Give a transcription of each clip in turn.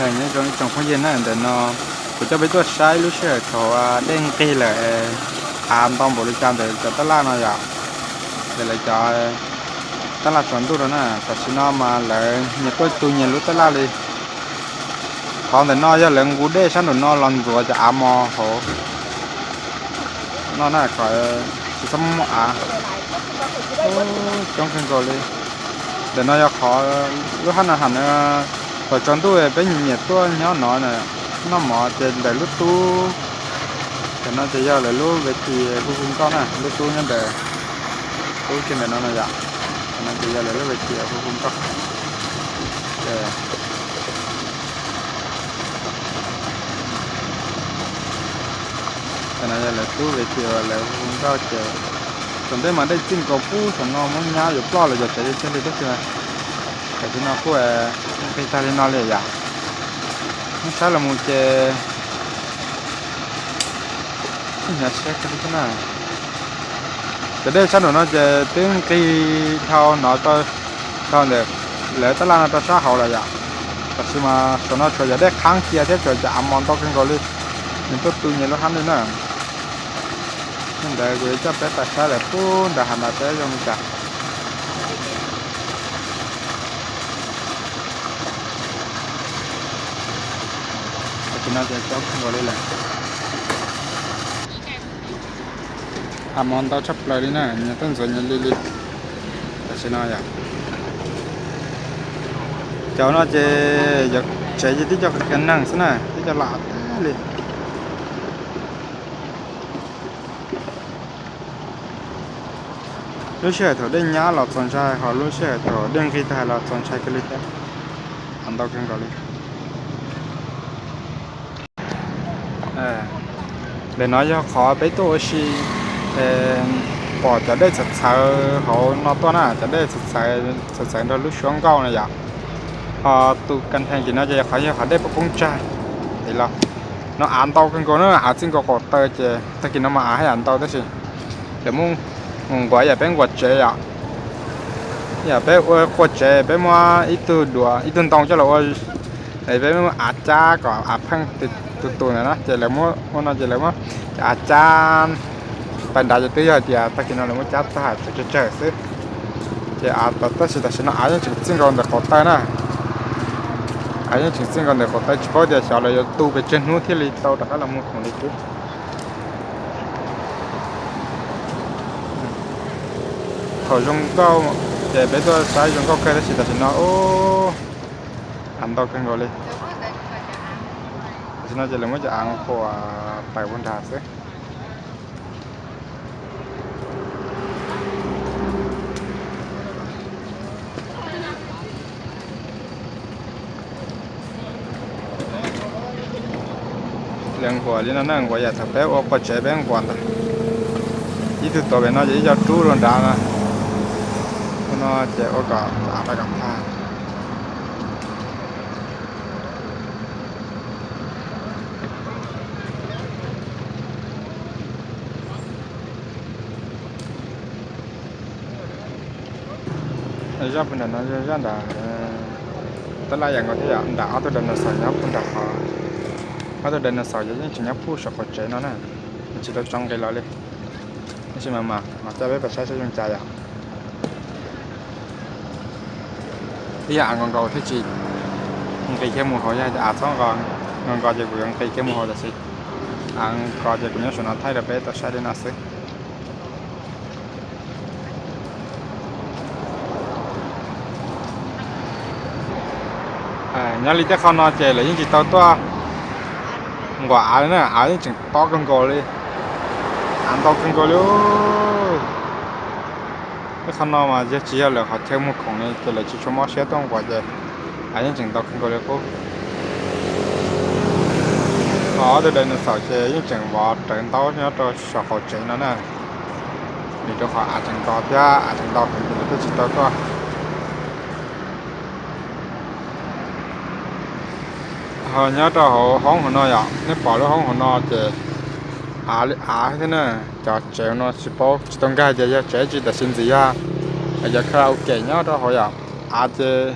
Nyob zoo ib tsoom phooj ywg na, ntawm no kuv coj peb tuaj saib lub sij hawm thaum dej nqig lawm, av ntau npaum li cas ntawm cov tab laj no yom. Ntawm lawv cov tab laj tsaus ntuj rau na, tam sim no mas lawv nyias tuaj tu nyias lub tab laj li. Qhov ntawm no yog lawv nqus dej sab nraum no los ntxuav cov av mos hauv no na, kom tsis txhob muaj av. Coob kawg nkaus li. Ntawm no yog qhov lub hab no ha, thaum tsaus ntuj peb nyiam nyiam tuaj nyob no noj mov ces ntawm lub tub, ntawm no ces yog lawv lub vev thim hu hu nkauj na, lub tub nyob ntawm, tub kiag ntawm no no yom. Ntawm no ces yog lawv lub vev thim hu hu nkauj. Ntawm no yog lawv lub vev thim lawv hu hu nkauj ces, thaum ntej mas dej txij nkaus pub saum no muab nyab yuav ploj los yog tsev li tiag li tab sis tam sim no kuj nqis tag li no li yom. Muab saib los mus ces hnyav siab kawg li thiab na. Cov dej sab nraum no ces twb nqig dhau no, dhau ntawm lawv tab laj no rau sab hauv lawm yom. Tam sim mas saum no tshuav cov dej qhaab cia thiab tshuav cov av mos ntau kawg nkaus li, nws tuaj tu nyias lub hab li na. Yog ntawd kuv yuav coj peb pais saib lawm pub ntawd hav ntawd peb zoo li cas. Tam sim no ces coob kawg nkaus li lawm. Av mos ntau tshaj plaws li na, nyias tuaj ntxuav nyias li li. Tam sim no yom, cov no ces yog tsev ces tib co qias neeg xwb na, tib co lam tag li. Lub sij hawm thaum dej nyab los txaus ntshai, ho lub sij hawm thaum dej nqig tag los txaus ntshai kawg li thiab. Av ntau kawg nkaus li. Ntawm no yog qhov peb tuaj ua si, pom cov dej txhawv txhawv hauv no tuaj na, cov dej txhawv txhawv nrog lub suab nkauj na yom. Ho tus kas thees tim no ces qhov yog qhov dej poob tsag tim los. No av ntau kawg nkaus na, av txij nkaus qaum taw ces tag kis no mas av haj yam ntau tab sis lawv muab mus nquas yam peb nquas tsev yom. Yam peb ua qua tsev peb muab ib tug duav ib tug ntoo coj los ua, peb muab av cab kom av pheej tus tus ntawd na ces lawv muab ua no ces lawv muab av cab. Pais nrad ces twb yog hais tias tag kis no lawv muab cab tag tsawg tsawg xwb. Ces tab sis tam sim no av yeej tseem txij nkaus ntawm qaum taw na. Av yeej tseem txij nkaus ntawm qaum taw, tsis paub tias xyov lawv yuav tu pes tsawg hnub thiaj li tau rov qab los mus khoom li xwb. Thaum zoo nkauj ces peb tuaj saib zoo nkauj kawg tab sis tam sim no av ntau kawg nkaus li. Tam sim no ces lawv muab cov av quas tawm puag nrad xwb. Lawv nquas li no na, nquas yam thaum peb ua qua tsev peb nquas ntag. Ib tug tuav pem no ces ib co rub rau nrad no. Ua no ces ua kom av pab kom tag. Zaj puag nram no zaj nram tab laj yam nkaus thiab yom, nram ob tug dinosaur nyob puag nram qhov, ob tug dinosaur ces yeej tseem nyob puag saum qaum tsev no na, tsis tau tso nqis los li. Tab sis mas mas coj peb pais saib saib zoo cas yom. Ib yam av nkaus nkaus thiaj tsis nqis kiag mus hauv, yog av txhob nkaus nkaus ces kuv yuav nqis kiag mus hauv tam sim. Av nkaus ces kuv nyob saum no thaij rau peb tau saib li no xwb. Nyob li tej qho no ces lawv yeej tsis tau tuaj nquas av li na, av yeej tseem tob kawg nkaus li. Av ntau kawg nkaus li. Tej qho no mas yog tsis yog lawv qhov chaw muag khoom li ces lawv tsis tshua mob siab tuaj nquas ces av yeej tseem ntau kawg nkaus li qub. Ho ob tug dinosaur ces yeej tseem vov rawv ntaub nyob rau saum qaum tsev no na. Vim rau qhov av tseem nkaus thiab av tseem ntau heev ces lawv thiaj tsis tau tuaj. Ho nyob rau hauv hoob hauv no yom, nej pom lub hoob hauv no ces av li av thiab na. Cov tsev no tsis paub tsis tau nkag tias yog tsev tsi, tam sim ntxim yog cov karaoke nyob rau hauv yom. Av ces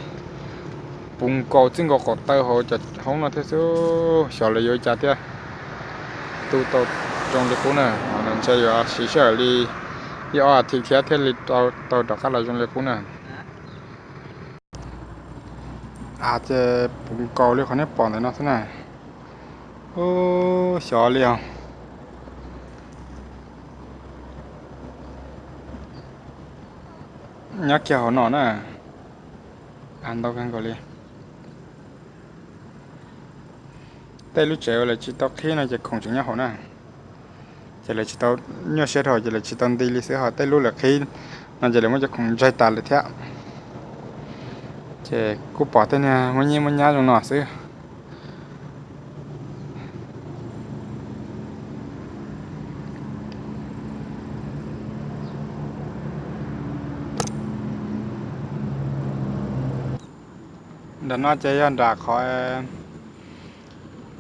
Puv nkaus txij nkaus qaum taw hauv cov hoob no thiab xwb, xyov lawv yuav ua cas thiaj tu tau zoo li qub na. Ntshe yuav siv sij hawm li ib ob as thiv thiab thiaj li tau rov qab los zoo li qub na. Av ces puv nkaus li qhov nej pom ntawm no xwb na. Ub, xyov li os. Nyob kiag hauv no na, av ntau kawg nkaus li. Tej lub tsev uas lawv tsis tau qhib no ces khoom tseem nyob hauv na, ces lawv tsis tau, nyuaj siab dhau ces lawv tsis tau nti li xwb, ho tej lub lawv qhib no ces lawv muab cov khoom ntsaig tas lawm thiab. Ces kuj pom tej niag muaj nyiaj muaj nyab zoo no xwb. Nram no ces yog nram qhov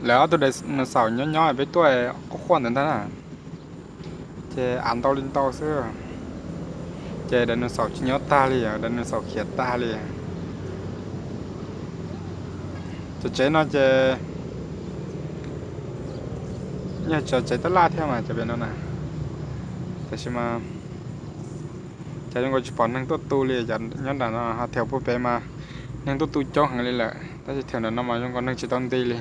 lawv ob tug dinosaur nyob nyob peb tuaj quaj quaj ntawd ntag na. Ces av ntau li ntau xwb, ces dinosaur tsis nyob tag li, dinosaur khiav tag li. Cov tsev no ces yog tsev tab laj thiab mas cov pem no na. Tab sis mas cas zoo nkaus tsis pom neeg tuaj tu li, nyob nram no ho thiab puag pem mas neeg tuaj tu coob heev li lawm, tab sis thiab nram no mas zoo nkaus neeg tsis tau nti li.